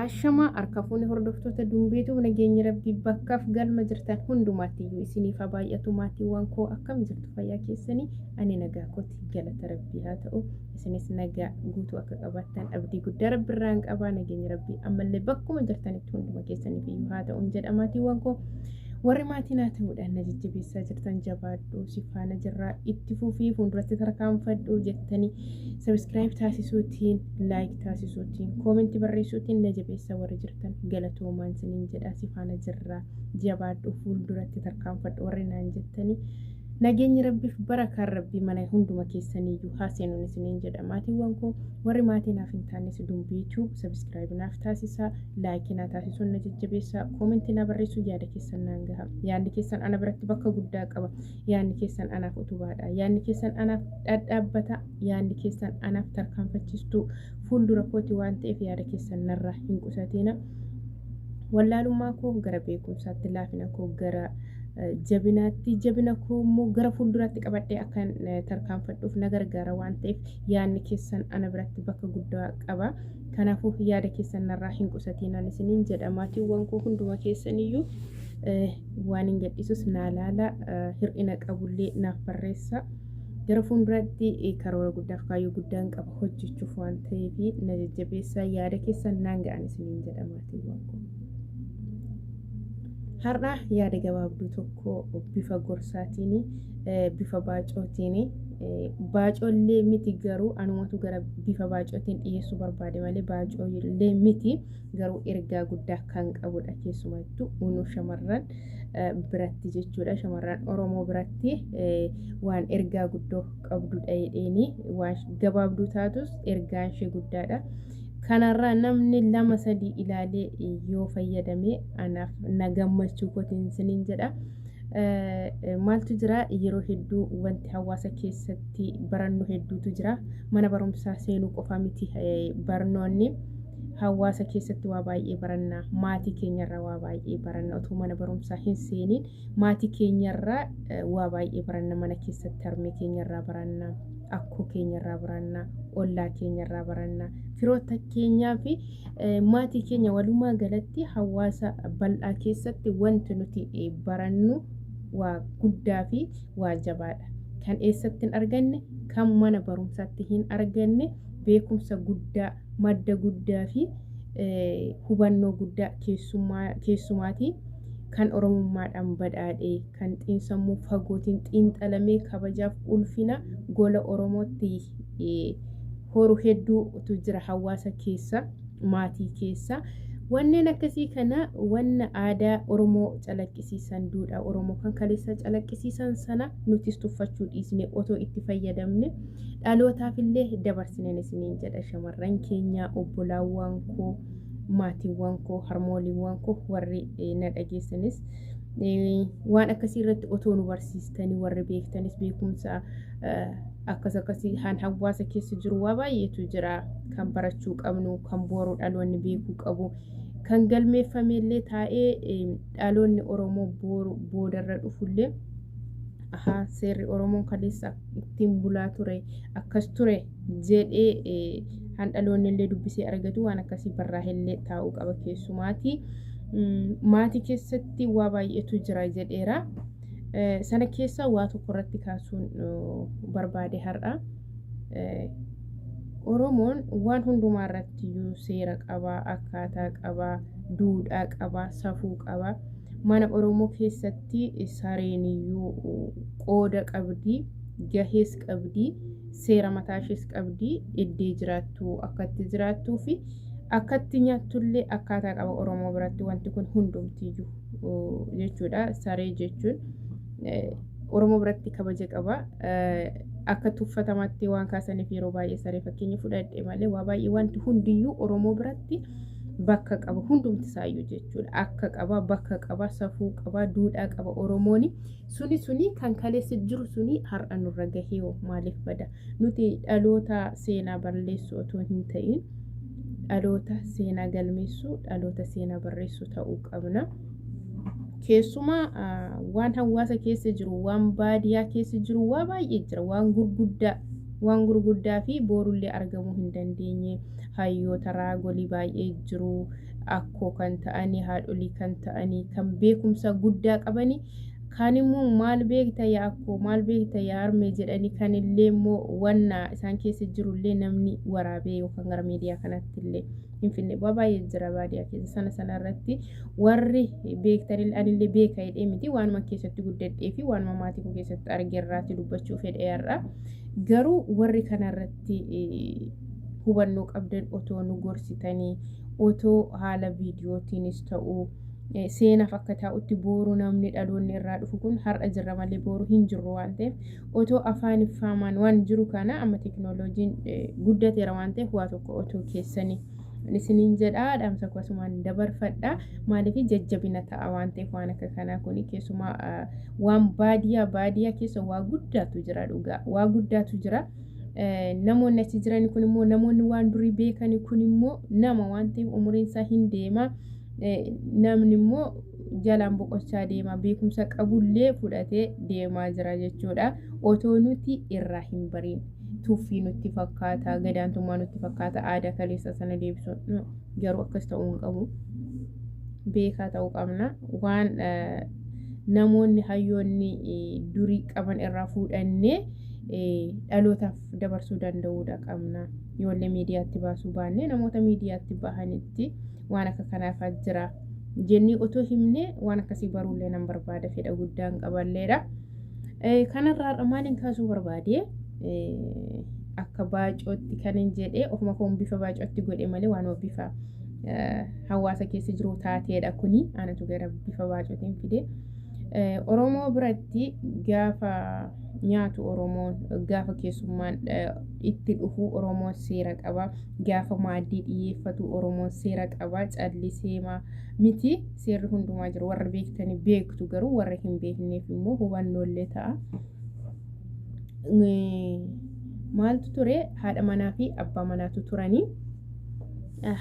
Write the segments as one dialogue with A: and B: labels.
A: Ashamaa harka fuune hordoftoota Dumbeetuu, nageenyi Rabbii bakkaaf galma jirtan hundumaatti iyyuu isiniif haa baay'atu. Maatiiwwan koo, akkam jirtu? Fayyaa keessanii? Ani nagaa kooti, galata Rabbii haa ta'u. Isinis nagaa guutuu akka qabaattan abdii guddaa Rabbi irraan qabaa. Nageenyi Rabbii ammallee bakkuma jirtanitti hunduma keessaniif iyyuu haa ta'u jedha. Maatiiwwan koo, warri maatii naa ta'uudhaan na jajjabeessaa jirtan, jabaadhu, si faana jirraa, itti fufii, fuulduratti tarkaanfadhu jettanii subscribe taasisuutiin, like taasisuutiin, comment barreessuutiin na jabeessa warri jirtan, galatoomaan isiniin jedha. Si faana jirraa, jabaadhu, fuulduratti tarkaanfadhu warri naan jettanii, nageenyi Rabbiif barakaan Rabbii mana hunduma keessaniiyyuu haa seenuun isiniin jedha. Maatiiwwan koo, warri maatii naaf hin taanes Dumbiituu subscribe naaf taasisaa, like naa taasisuun na jajjabeessaa, comment naa barreessuu, yaada keessan naan gaha. Yaadni keessan ana biratti bakka guddaa qaba. Yaadni keessan anaaf utubaadha. Yaadni keessan anaaf dhadhaabbata. Yaadni keessan anaaf tarkaanfachiistuu fuuldura kooti waan ta'eef, yaada keessan narraa hin qusatina. Wallaalummaa koo gara beekumsaatti, laafina koo gara jabinaatti, jabina koo immoo gara fuulduraatti qabadhee akkan tarkaanfadhuuf na gargaara waan ta'eef, yaadni keessan ana biratti bakka guddaa qaba. Kanaafuu yaada keessan narraa hin qusatinaan isiniin jedha. Maatiiwwan koo, hunduma keessaniyyuu waan hin gadhiisus naa laala, hir'ina qabullee naaf barreessa. Gara fuulduratti karoora guddaaf kaayyoo guddaan qaba hojjechuuf waan ta'eef, na jajjabeessaa, yaada keessan naan ga'an isiniin jedha maatiiwwan koo. Har'a yaada gabaabduu tokko bifa gorsaatiin, bifa baacootiin, baacoollee miti garuu anumatu gara bifa baacootiin dhiyeessuu barbaade malee baacoollee miti garuu ergaa guddaa kan qabudha, keessumattuu unu shamarran biratti jechuudha. Shamarran Oromoo biratti waan ergaa guddoo qabdudha jedheeni. Waan gabaabduu taatus ergaan ishee guddaadha. Kanarraa namni lama sadii ilaalee yoo fayyadame anaaf na gammachuu kootiin isiniin jedha. Maaltu jira? Yeroo hedduu wanti hawaasa keessatti barannu hedduutu jira. Mana barumsaa seenuu qofa miti barnoonni. Hawaasa keessatti waa baay'ee baranna. Maatii keenyarraa waa baay'ee baranna. Otoo mana barumsaa hin seeniin maatii keenyarraa waa baay'ee baranna. Mana keessatti harmee keenyarraa baranna. Akkoo keenyarraa baranna. Ollaa keenyarraa baranna. Firoota keenyaa fi maatii keenya, walumaa galatti hawaasa bal'aa keessatti wanti nuti barannu waa guddaa fi waa jabaadha. Kan eessatti hin arganne, kan mana barumsaatti hin arganne, beekumsa guddaa, madda guddaa fi hubannoo guddaa keessumaatii kan Oromummaadhaan badhaadhee, kan xiinsammuu fagootiin xiinxalamee kabajaaf ulfina gola Oromootti horu hedduutu jira hawaasa keessa, maatii keessa. Wanneen akkasii kana, wanna aadaa Oromoo calaqqisiisan, duudhaa Oromoo kan kaleessa calaqqisiisan sana nutis tuffachuu dhiisne otoo itti fayyadamne dhalootaaf illee dabarsineen isiniin jedha. Shamarran keenya, obbolaawwan koo, maatiiwwan koo, harmooliiwwan koo, warri na dhageessanis waan akkasii irratti otoo nu barsiistanii, warri beektanis beekumsa akkas akkasii han hawaasa keessa jiru waa baay'eetu jira, kan barachuu qabnu, kan boru dhaloonni beekuu qabu, kan galmeeffameellee taa'ee dhaloonni Oromoo boru boodarra dhufullee, ahaa, seerri Oromoon kaleessa ittiin bulaa ture akkas ture jedhee han dhaloonni illee dubbisee argatu, waan akkasii barraa'ellee taa'uu qaba keessumaati. Maatii keessatti waa baay'eetu jira jedheera. Sana keessaa waa tokko irratti kaasuun barbaade har'a. Oromoon waan hundumaa irratti iyyuu seera qabaa, akkaataa qabaa, duudhaa qabaa, safuu qabaa. Mana Oromoo keessatti sareen iyyuu qooda qabdi, gahees qabdi, seera mataa ishees qabdi, iddee jiraattu, akkatti jiraattuu fi akkatti nyaattullee akkaataa qaba Oromoo biratti wanti kun hundumtiyyuu jechuudha. Saree jechuun Oromoo biratti kabaja qaba. Akka tuffatamaatti waan kaasaniif yeroo baay'ee saree fakkeenya fudhadhe malee, waa baay'ee wanti hundiyyuu Oromoo biratti bakka qaba, hundumti isaayyuu jechuudha. Akka qaba, bakka qaba, safuu qaba, duudhaa qaba Oromooni. Suni suni kan kaleessa jiru suni har'a nurra gahee maaliif bada? Nuti dhaloota seenaa balleessu otoo hin ta'in dhaloota seenaa galmeessu, dhaloota seenaa barreessu ta'uu qabna. Keessumaa waan hawaasa keessa jiru, waan baadiyyaa keessa jiru waa baay'ee jira, waan gurguddaa. Waan gurguddaa fi boorullee argamuu hin dandeenye hayyoota raagolii baay'ee jiru. Akkoo kan ta'anii, haadholii kan ta'anii, kan beekumsa guddaa qabanii, kaan immoo maal beekta yaa akkoo, maal beekta yaa harmee jedhanii, kan illee immoo wanna isaan keessa jirullee namni waraabee yookaan gara miidiyaa kanatti illee hin finne waa baay'ee jira baadiyyaa keessa. Sana sanarratti warri beektanillee, anillee beeka jedhee miti, waanuma keessatti guddadhee fi waanuma maatii koo keessatti argerraatti dubbachuu fedhe har'a. Garuu warri kanarratti hubannoo qabdan otoo nu gorsitanii, otoo haala viidiyootiinis ta'uu, seenaaf akka taa'utti, booruu namni dhaloonni irraa dhufu kun har'a jirra malee booruu hin jirru waan ta'eef, otoo afaan iffaamaan waan jiru kana, amma teknooloojiin guddateera waan ta'eef, waa tokko otoo keessanii isiniin jedhaa, dhaamsa akkasumaan dabarfadha. Maaliif jajjabina ta'a waan ta'eef waan akka kanaa kun, keessumaa waan baadiyyaa baadiyyaa keessa waa guddaatu jira, dhugaa waa guddaatu jira. Namoonni achi jiran kun immoo, namoonni waan durii beekan kun immoo, nama waan ta'eef umuriin isaa hin deema. Namni immoo jalaan boqochaa deema, beekumsa qabullee fudhatee deemaa jira jechuudha. Otoo nuti irraa hin bariin tuffii nutti fakkaata, gadaantummaa nutti fakkaata, aadaa kaleessa sana deebisuun garuu akkas ta'uu hin qabu. Beekaa ta'uu qabna. Waan namoonni hayyoonni durii qaban irraa fuudhannee dhalootaaf dabarsuu danda'uudha qabna. Ijoollee miidiyaatti baasuu baannee, namoota miidiyaatti bahanitti waan akka kanaafaa jira jennee otoo himnee, waan akkasii baruullee nan barbaada, fedha guddaan qaballeedha. Kanarraa maaliin kaasuu barbaade? Akka baacootti kanin jedhee ofuma koon bifa baacootti godhe malee, waan bifa hawaasa keessa jiru taateedha kuni, anatu gara bifa baacootiin fide. Oromoo biratti gaafa nyaatu Oromoon, gaafa keessummaan itti dhufu Oromoon seera qaba. Gaafa maaddii dhiyeeffatu Oromoon seera qaba. Calliseema miti, seerri hundumaa jiru. Warra beektanii beektu, garuu warra hin beekneef immoo hubannoollee ta'a. Maaltu ture? Haadha manaa fi abbaa manaatu turanii.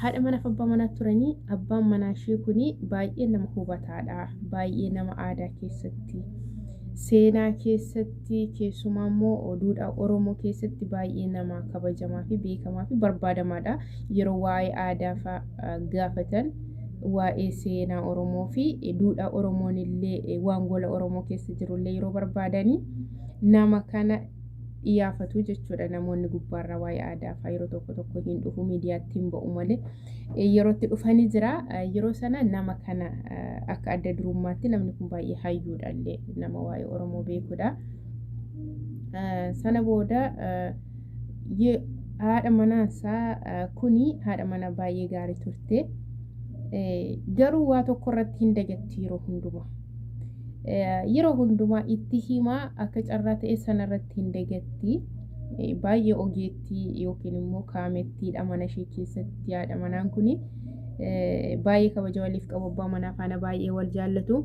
A: Haadha manaa fi abbaa manaa turanii. Abbaan manaa ishee kuni baay'ee nama hubataadha. Baay'ee nama aadaa keessatti, seenaa keessatti, keessumaa immoo duudhaa Oromoo keessatti baay'ee nama kabajamaa fi beekamaa fi barbaadamaadha. Yeroo waa'ee aadaa fa'aa gaafatan, waa'ee seenaa Oromoo fi duudhaa Oromoon illee, waan gola Oromoo keessa jirullee yeroo barbaadanii nama kana dhiyaafatu jechuudha. Namoonni gubbaarraa waa'ee aadaa fa'aa yeroo tokko tokko hin dhufu, miidiyaatti hin ba'u malee, yeroo itti dhufanii jira. Yeroo sana nama kana akka adda durummaatti, namni kun baay'ee hayyuudha illee, nama waa'ee Oromoo beekudha. Sana booda haadha manaasaa kuni haadha mana baay'ee gaarii turte. Garuu waa tokko irratti hin dagatti yeroo hundumaa. Yeroo hundumaa itti himaa, akka carraa ta'e sanarratti hin dagatti. Baay'ee ogeettii yookiin immoo kaamettiidha mana ishee keessatti haadha manaan kuni. Baay'ee kabaja waliif qabu, abbaa manaa faana baay'ee wal jaallatu.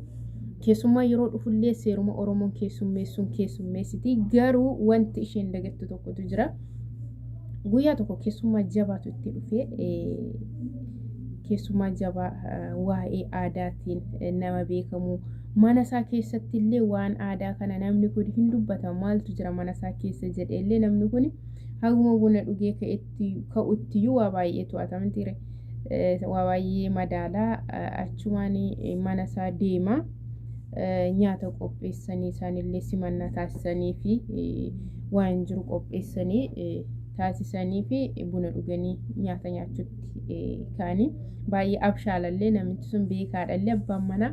A: Keessummaa yeroo dhufullee seeruma Oromoon keessummeessuun keessummeessiti. Garuu wanti isheen dagattu tokkotu jira. Guyyaa tokko keessummaa jabaatu itti dhufee, keessummaa jabaa waa'ee aadaatiin nama beekamu, mana isaa keessatti illee waan aadaa kana namni kun hin dubbata, maaltu jira mana isaa keessa jedhee illee, namni kun haguma buna dhugee ka'uttiyyuu waa baay'ee to'atamtiire, waa baay'ee madaalaa, achumaan mana isaa deema. Nyaata qopheessanii, isaanillee simannaa taasisanii fi waan jiru qopheessanii taasisanii fi buna dhuganii nyaata nyaachuutti ka'anii. Baay'ee abshaalallee namichi sun, beekaadhallee abbaan manaa,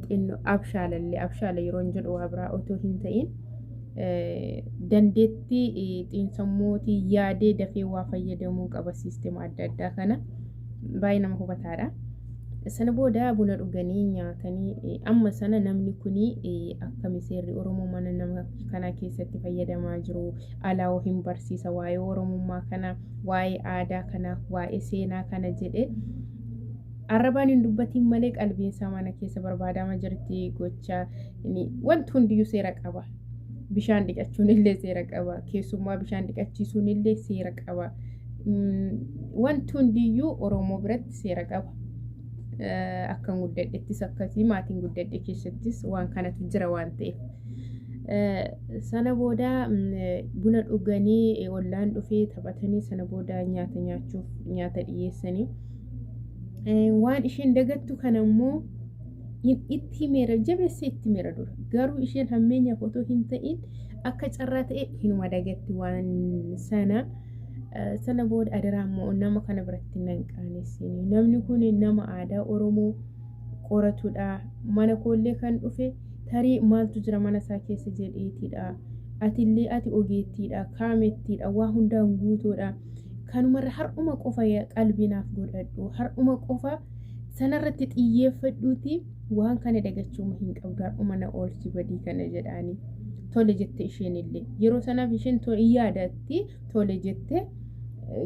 A: xinnoo abshaalallee. Abshaala yeroo hin jedhu waa biraa otoo hin ta'in, dandeettii xiinsammuutii yaadee dafee waa fayyadamuu qaba, siistema adda addaa kana baay'ee nama hubataadha. Sana booda buna dhuganii nyaatanii, amma sana namni kuni akkami seerri Oromoo mana nama kana keessatti fayyadamaa jiru, alaa'oo hin barsiisa waa'ee Oromummaa kana, waa'ee aadaa kana, waa'ee seenaa kana jedhee arrabaan hin dubbatiin malee, qalbiinsaa mana keessa barbaadama jirti. Gocha wanti hundiyyuu seera qaba. Bishaan dhiqachuun illee seera qaba. Keessummaa bishaan dhiqachiisuun illee seera qaba. Wanti hundiyyuu Oromoo biratti seera qaba. Akkan guddadhettis akkasii, maatiin guddadhe keessattis waan kanatu jira waan ta'eef. Sana booda buna dhuganii ollaan dhufee taphatanii sana booda nyaata nyaachuuf nyaata dhiyeessanii. Waan isheen dagattu kana immoo itti himeera, jabeessee itti himeera dura. Garuu isheen hammeenyaaf otoo hin ta'in akka carraa ta'e hinuma dagatti waan sana. Sana booda adaraa immoo nama kana biratti nan qaanessini. Namni kun nama aadaa Oromoo qoratudha. Mana koollee kan dhufe tarii maaltu jira mana isaa keessa jedheetidha. Atillee ati ogeettiidha, kaamettiidha, waa hundaan guutuudha. Kanumarra har'uma qofa qalbii naaf godhadhu. Har'uma qofa sanarratti xiyyeeffadhuuti waan kana dagachuu hin qabdu. Har'uma na oolchi badii kana jedhaani. Tole jette isheen illee. Yeroo sanaaf isheen yaadatti tole jette.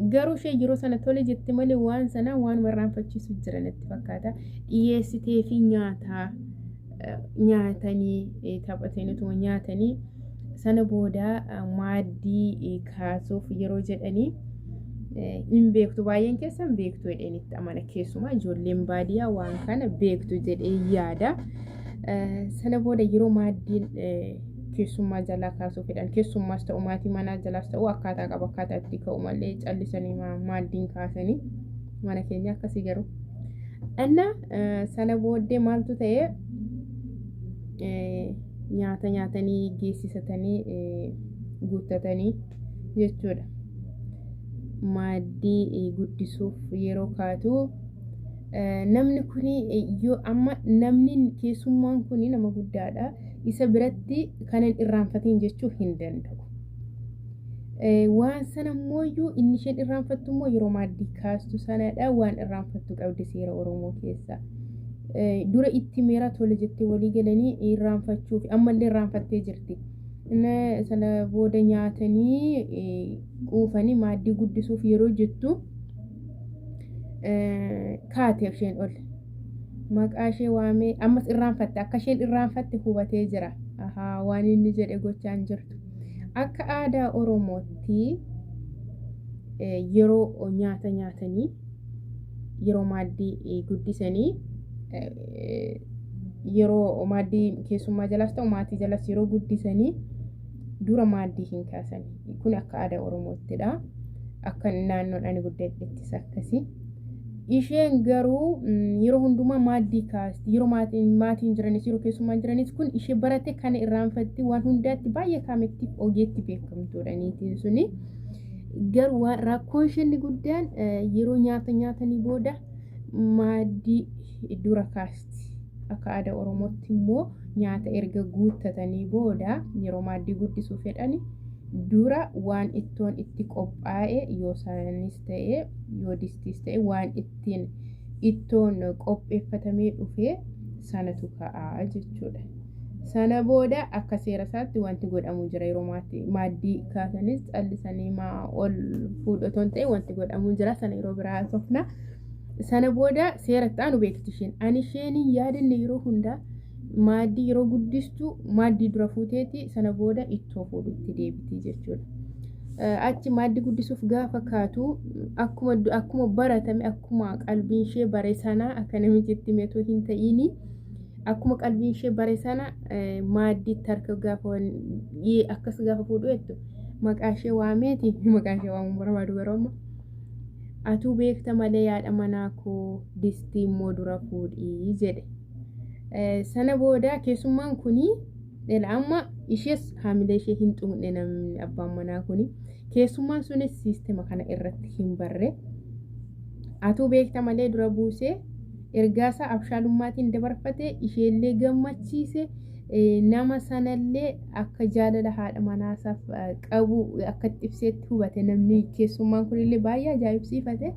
A: Garuu ishee yeroo sana tole jette malee waan sana waan irraanfachiisu jira natti fakkaata. Dhiyeessitee fi nyaataa nyaatanii taphatanii utuma nyaatanii sana booda maaddii kaasuuf yeroo jedhanii hin beektu, baay'een keessan beektu jedheen itti amana, keessumaa ijoolleen baadiyyaa waan kana beektu jedhee yaada. Sana booda yeroo maaddiin keessummaa jalaa kaasuu fedhan, keessummaas ta'u maatii manaa jalaas ta'u, akkaataa qaba, akkaataa itti ka'u malee callisanii maaddiin kaasanii mana keenya akkasii garuu. Inna sana booddee maaltu ta'e? Nyaata nyaatanii geessisatanii guuttatanii jechuudha. Maaddii guddisuuf yeroo kaatu namni kun yoo amma namni keessummaan kun nama guddaadha. Isa biratti kan hin irraanfatiin jechuu hin danda'u. Waan sana immoo inni isheen irraanfattu immoo yeroo maaddii kaastu sanadha, waan irraanfattu qabdi seera Oromoo keessa. Dura itti meera tole jettee walii galanii irraanfachuuf ammallee irraanfattee jirti. Sana booda nyaatanii quufanii maaddii guddisuuf yeroo jettu kaate isheen ol. Maqaa ishee waamee ammas irraanfatte, akka isheen irraanfatte hubatee jira. Ahaa, waan inni jedhe gochaan jirtu. Akka aadaa Oromootti yeroo nyaata nyaatanii yeroo maaddii guddisanii, yeroo maaddii keessummaa jalaas ta'u maatii jalaas yeroo guddisanii dura maaddii hin kaasan. Kun akka aadaa Oromoottidha. Akka naannoon ani guddadhettis akkasi. Isheen garuu yeroo hundumaa maaddii kaasti. Yeroo maatiin jiranis yeroo keessummaan jiranis kun ishee barate kana irraanfatti, waan hundaatti baay'ee kaametti ogeetti beekamtuudha niitiin suni. Garuu rakkoon isheen guddaan yeroo nyaata nyaatanii booda maaddii dura kaasti. Akka aadaa Oromootti immoo nyaata erga guuttatanii booda yeroo maaddii guddisuu fedhani dura waan ittoon itti qophaa'e, yoo saanis ta'e yoo distiis ta'e, waan ittiin ittoon qopheeffatamee dhufe sanatu ka'a jechuudha. Sana booda akka seera isaatti wanti godhamu jira, yeroo maaddii kaasanis callisanii ol fuudhu otoo hin ta'e wanti godhamu jira, sana yeroo biraa haasofna. Sana booda seera itti aanu beekti isheen. Ani isheen hin yaadanne, yeroo hundaa maaddii yeroo guddistu maaddii dura fuuteeti sana booda ittoo fuudhutti deebiti jechuudha. Achi maaddii guddisuuf gaafa kaatu akkuma baratame, akkuma qalbiin ishee bare sana, akka namichi meetoo hin ta'iini, akkuma qalbiin ishee bare sana maaddiitti harka gaafa akkas gaafa fuudhu jettu maqaa ishee waameeti, maqaa ishee waamuun barbaadu garuu amma. Atuu beekta malee yaadha manaa koo distii immoo dura fuudhii jedhe. Sana booda keessummaan kuni amma ishees haamilee ishee hin xuqne namni abbaan manaa kuni. Keessummaan sunis siistema kana irratti hin barre. Atuu beekta malee dura buusee ergaasaa abshaalummaatiin dabarfate, isheellee gammachiise, nama sanallee akka jaalala haadha manaasaaf qabu akka itti ibseetti hubate namni keessummaan kunillee baay'ee ajaa'ibsiifate.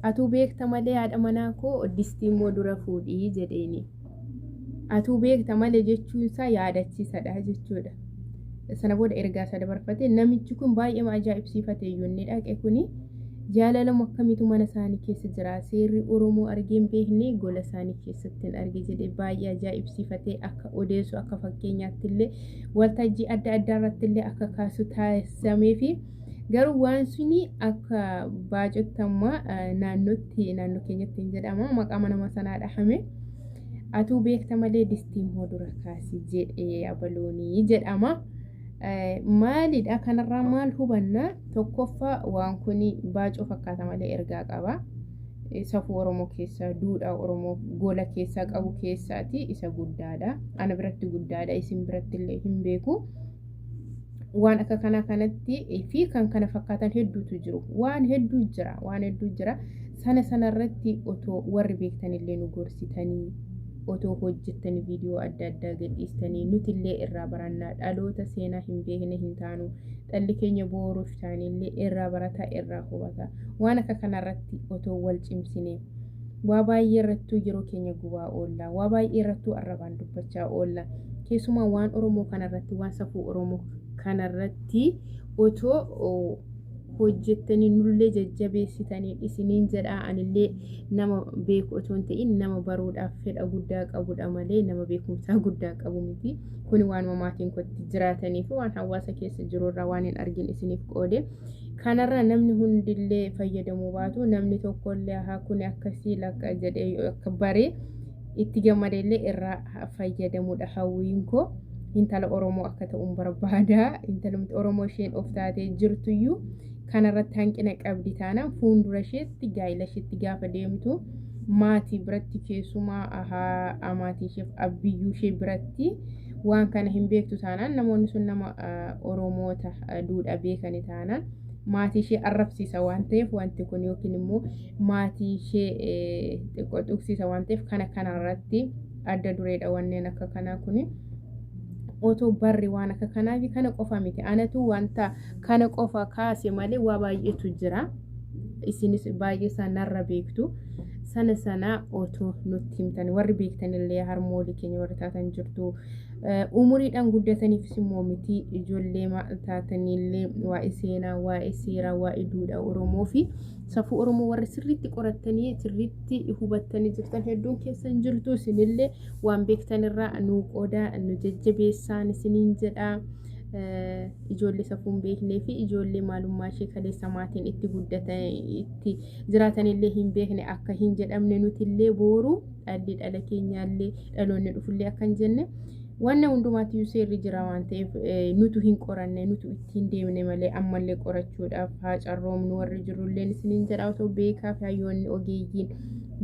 A: Atuu beekta malee haadha manaa koo distii immoo dura fuudhii jedheeni. Atuu beekta malee jechuun isaa yaadachiisadha jechuudha. Sana booda ergaa isaa dabarfate, namichi kun baay'ee ajaa'ibsiifate iyyuu inni dhaqe kuni jaalalama akkamiitu mana isaanii keessa jira, seerri Oromoo argee hin beekne gola isaanii keessatti hin arge jedhee baay'ee ajaa'ibsiifatee akka odeessu, akka fakkeenyaatti illee waltajjii adda addaa irratti illee akka kaasu taasisamee fi garuu waan suni akka baacotti amma naannootti naannoo keenyatti hin jedhama, maqaa nama sanaa dhahame. Atuu beekta malee distii immoo dura kaasi jedhee abaloonii jedhama. Maalidha kanarraa maal hubanna? Tokkoffaa waan kun baacoo fakkaata malee ergaa qaba. Safuu Oromoo keessaa, duudhaa Oromoo gola keessaa qabu keessaati isa guddaadha. Ana biratti guddaadha, isin biratti illee hin beeku. Waan akka kanaa kanatti fi kan kana fakkaatan hedduutu jiru. Waan hedduu jira, waan hedduu jira. Sana sanarratti otoo warri beektanillee nu gorsitanii, otoo hojjettanii viidiyoo adda addaa gadhiistanii nutillee irraa barannaa. Dhaloota seenaa hin beekne hin taanu. Dhalli keenya booruuf taanillee irraa barataa, irraa hubata. Waan akka kanarratti otoo wal cimsine waa baay'ee irrattuu yeroo keenya gubaa oolla. Waa baay'ee irrattuu arrabaan dubbachaa oolla. Keessumaa waan Oromoo kanarratti, waan safuu Oromoo kanarratti otoo hojjettanii nullee jajjabeessitanii isiniin jedha. Anillee nama beeku otoo hin ta'in nama baruudhaaf fedha guddaa qabudha malee nama beekumsaa guddaa qabu miti. Kuni waanuma maatiin kootti jiraatanii fi waan hawaasa keessa jirurraa waan hin argin isiniif qoode. Kanarraa namni hundillee fayyadamuu baatu, namni tokkollee haa kuni akkasii lakka jedhee akka baree itti gammadeellee irraa fayyadamuudha hawwiin koo. Intala Oromoo akka ta'uun barbaada. Intalumti Oromoo isheen of taatee jirtuyyuu kanarratti hanqina qabdi taanaan fuuldura isheetti gaa'ila isheetti gaafa deemtu maatii biratti, keessumaa amaatii isheef abbiyyuu ishee biratti waan kana hin beektu taanaan, namoonni sun nama Oromoota duudhaa beekani taanaan maatii ishee arrabsiisa waan ta'eef wanti kun, yookiin immoo maatii ishee xiqqoo tuqsiisa waan ta'eef, kana kanarratti adda dureedha wanneen akka kanaa kuni. Otoo barri waan akka kanaa fi kana qofa miti, anatu wanta kana qofa kaase malee waa baay'eetu jira. Isinis baay'ee isaa narra beektu. Sana sana otoo nutti himtan, warri beektanillee harmoolii keenya warri taatan jirtu. Umuriidhaan guddataniifis immoo miti, ijoollee taatanillee waa'ee seenaa, waa'ee seeraa, waa'ee duudhaa Oromoo fi safuu Oromoo warri sirriitti qorattanii sirriitti hubattanii jirtan hedduun keessan jirtu. Isinillee waan beektanirraa nu qoodaa, nu jajjabeessaan isiniin jedha. Ijoollee safuu hin beeknee fi ijoollee maalummaa ishee kaleessa maatiin itti guddatan itti jiraatanillee hin beekne akka hin jedhamne, nutillee booru dhalli dhala keenyaallee dhaloonni dhufullee akka hin jenne, wanna hundumaatiyyuu seerri jira waan ta'eef, nutu hin qoranne, nutu ittiin deemne malee ammallee qorachuudhaaf haa carroomnu warri jirulleen isiniin jedha. Otoo beekaa fi hayyoonni ogeeyyiin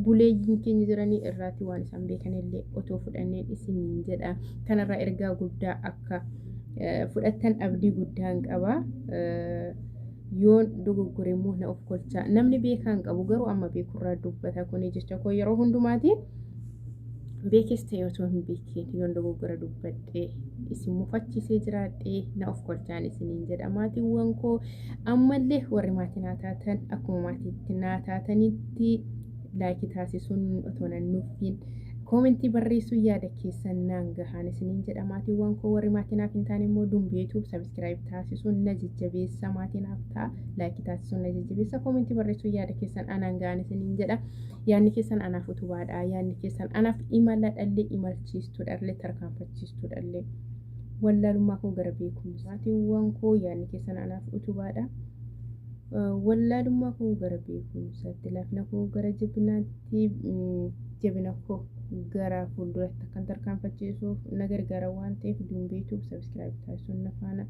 A: buleeyyiin keenya jiranii irraati waan isaan beekanillee otoo fudhanneen isiniin jedha. Kanarraa ergaa guddaa akka fudhattan abdii guddaan qaba. Yoon dogoggore immoo na of kolchaa. Namni beekaa hin qabu garuu amma beekurraa dubbata. Kuni jecha koo yeroo hundumaati. Beekes ta'e otoo hin beekin yoon dogoggora dubbadhee isin mufachiisee jiraadhee na of kolchaan isiniin jedha. Maatiiwwan koo, ammallee warri maatii naa taatan akkuma maatiitti naa taatanitti like taasisuun otoo nan nuffiin, comment barreessuu, yaada keessan naan gahaan isiniin jedha. Maatiiwwan koo, warri maatii naaf hin taane immoo Dumbeetuuf subscribe taasisuun na jajjabeessa, maatii naaf ta'a. Like taasisuun na jajjabeessa, comment barreessuu, yaada keessan anaan gahaan isiniin jedha. Yaadni keessan anaaf utubaadha. Yaadni keessan anaaf imala dhallee, imalchiistuudhallee, tarkaanfachiistuudhallee, wallaalummaa koo gara beekumsa. Maatiiwwan koo, yaadni keessan anaaf utubaadha. Wallaalummaa koo gara beekumsaatti, laafina koo gara jabinaatti, jabina koo gara fuulduratti akkan tarkaanfachiisuuf na gargaara waan ta'eef, Dumbeetuuf subscribe taasisuun na faana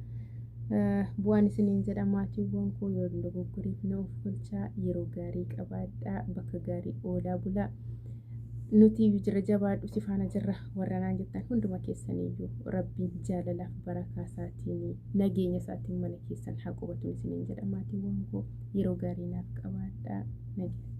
A: bu'aan isiniin jedha. Maatiiwwan koo, yoo dogoggoriif na of kolchaa. Yeroo gaarii qabaadhaa, bakka gaarii oolaa bulaa. Nuti iyyuu jira, jabaadhu, si faana jirra warra naan jettan hunduma keessaniiyyuu Rabbiin jaalalaaf barakaa isaatiin, nageenya isaatiin mana keessan haa qubatu isiniin jedha. Maatiiwwan koo, yeroo gaarii naaf qabaadhaa, nageenya.